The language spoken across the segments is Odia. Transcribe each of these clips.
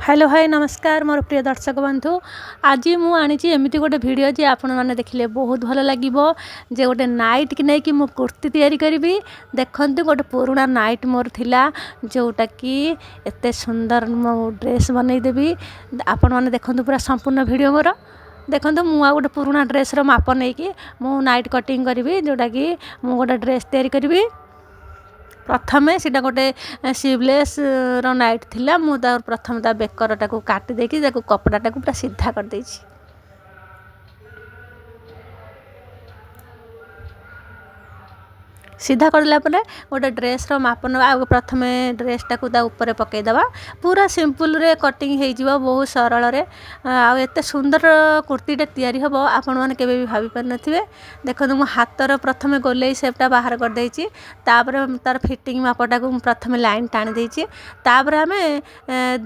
ହ୍ୟାଲୋ, ହାଇ, ନମସ୍କାର ମୋର ପ୍ରିୟ ଦର୍ଶକ ବନ୍ଧୁ। ଆଜି ମୁଁ ଆଣିଛି ଏମିତି ଗୋଟେ ଭିଡ଼ିଓ ଯେ ଆପଣମାନେ ଦେଖିଲେ ବହୁତ ଭଲ ଲାଗିବ, ଯେ ଗୋଟେ ନାଇଟ୍କି ନେଇକି ମୁଁ କୁର୍ତ୍ତୀ ତିଆରି କରିବି। ଦେଖନ୍ତୁ, ଗୋଟେ ପୁରୁଣା ନାଇଟ୍ ମୋର ଥିଲା, ଯେଉଁଟାକି ଏତେ ସୁନ୍ଦର ମୁଁ ଡ୍ରେସ୍ ବନେଇଦେବି। ଆପଣମାନେ ଦେଖନ୍ତୁ ପୁରା ସମ୍ପୂର୍ଣ୍ଣ ଭିଡ଼ିଓ ମୋର। ଦେଖନ୍ତୁ, ମୁଁ ଆଉ ଗୋଟେ ପୁରୁଣା ଡ୍ରେସ୍ର ମାପ ନେଇକି ମୁଁ ନାଇଟ୍ କଟିଂ କରିବି, ଯେଉଁଟାକି ମୁଁ ଗୋଟେ ଡ୍ରେସ୍ ତିଆରି କରିବି। ପ୍ରଥମେ ସେଇଟା ଗୋଟେ ସ୍ଲିଭଲେସ୍ର ନାଇଟ୍ ଥିଲା। ମୁଁ ତା ପ୍ରଥମେ ତା ବେକରଟାକୁ କାଟି ଦେଇକି ତାକୁ କପଡ଼ାଟାକୁ ପୁରା ସିଧା କରିଦେଇଛି। ସିଧା କରିଦେଲା ପରେ ଗୋଟେ ଡ୍ରେସ୍ର ମାପ ନେବା ଆଉ ପ୍ରଥମେ ଡ୍ରେସ୍ଟାକୁ ତା ଉପରେ ପକାଇଦେବା। ପୁରା ସିମ୍ପଲରେ କଟିଂ ହେଇଯିବ, ବହୁତ ସରଳରେ, ଆଉ ଏତେ ସୁନ୍ଦର କୁର୍ତ୍ତୀଟା ତିଆରି ହେବ, ଆପଣମାନେ କେବେ ବି ଭାବି ପାରିନଥିବେ। ଦେଖନ୍ତୁ, ମୁଁ ହାତର ପ୍ରଥମେ ଗୋଲେଇ ସେପ୍ଟା ବାହାର କରିଦେଇଛି। ତାପରେ ତାର ଫିଟିଂ ମାପଟାକୁ ମୁଁ ପ୍ରଥମେ ଲାଇନ୍ ଟାଣି ଦେଇଛି। ତାପରେ ଆମେ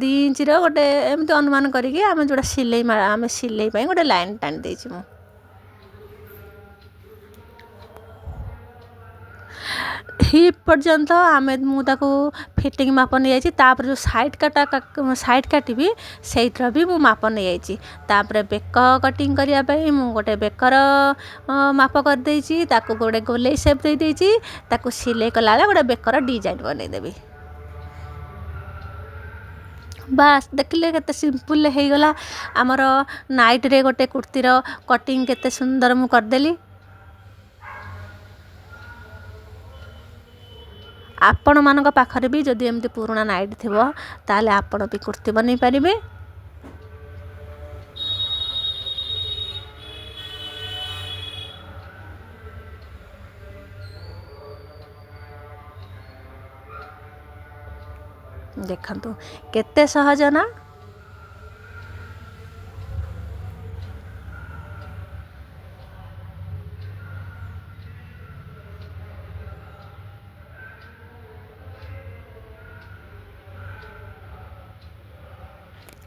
2 ଇଞ୍ଚର ଗୋଟେ ଏମିତି ଅନୁମାନ କରିକି ଆମେ ଯେଉଁଟା ସିଲେଇ, ଆମେ ସିଲେଇ ପାଇଁ ଗୋଟେ ଲାଇନ୍ ଟାଣି ଦେଇଛି ମୁଁ। ହିପ୍ ପର୍ଯ୍ୟନ୍ତ ଆମେ ମୁଁ ତାକୁ ଫିଟିଂ ମାପ ନେଇଯାଇଛି। ତାପରେ ଯେଉଁ ସାଇଡ଼୍ କଟା, ସାଇଡ଼୍ କାଟିବି, ସେଇଥିର ବି ମୁଁ ମାପ ନେଇଯାଇଛି। ତାପରେ ବେକ କଟିଂ କରିବା ପାଇଁ ମୁଁ ଗୋଟେ ବେକର ମାପ କରିଦେଇଛି। ତାକୁ ଗୋଟେ ଗୋଲେଇ ସେପ୍ ଦେଇଦେଇଛି। ତାକୁ ସିଲେଇ କଲାବେଳେ ଗୋଟେ ବେକର ଡିଜାଇନ୍ ବନେଇଦେବି। ବାସ୍, ଦେଖିଲେ କେତେ ସିମ୍ପଲରେ ହେଇଗଲା ଆମର ନାଇଟ୍ରେ ଗୋଟେ କୁର୍ତ୍ତୀର କଟିଂ, କେତେ ସୁନ୍ଦର ମୁଁ କରିଦେଲି। ଆପଣମାନଙ୍କ ପାଖରେ ବି ଯଦି ଏମିତି ପୁରୁଣା ନାଇଟ୍ ଥିବ, ତାହେଲେ ଆପଣ ବି କୁର୍ତ୍ତୀ ବନେଇ ପାରିବେ। ଦେଖନ୍ତୁ କେତେ ସହଜ ନା?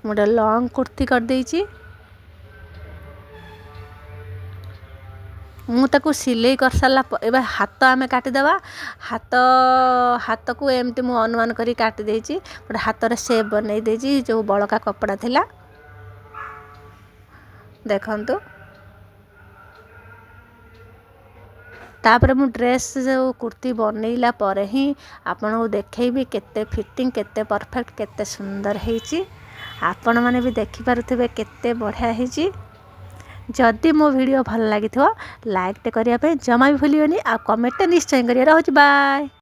ମୁଁ ଗୋଟେ ଲଙ୍ଗ୍ କୁର୍ତ୍ତୀ କରିଦେଇଛି। ମୁଁ ତାକୁ ସିଲେଇ କରିସାରିଲା। ଏବେ ହାତ ଆମେ କାଟିଦେବା। ହାତକୁ ଏମିତି ମୁଁ ଅନୁମାନ କରି କାଟି ଦେଇଛି। ଗୋଟେ ହାତରେ ସେପ୍ ବନେଇ ଦେଇଛି, ଯେଉଁ ବଳକା କପଡ଼ା ଥିଲା। ଦେଖନ୍ତୁ, ତାପରେ ମୁଁ ଡ୍ରେସ୍ ଯେଉଁ କୁର୍ତ୍ତୀ ବନେଇଲା ପରେ ହିଁ ଆପଣଙ୍କୁ ଦେଖେଇବି କେତେ ଫିଟିଂ, କେତେ ପରଫେକ୍ଟ, କେତେ ସୁନ୍ଦର ହେଇଛି। ଆପଣମାନେ ବି ଦେଖିପାରୁଥିବେ କେତେ ବଢ଼ିଆ ହେଇଛି। ଯଦି ମୋ ଭିଡ଼ିଓ ଭଲ ଲାଗିଥିବ, ଲାଇକ୍ଟେ କରିବା ପାଇଁ ଜମା ବି ଭୁଲିବେନି, ଆଉ କମେଣ୍ଟଟା ନିଶ୍ଚୟ କରିବେ। ରହୁଛି, ବାଏ।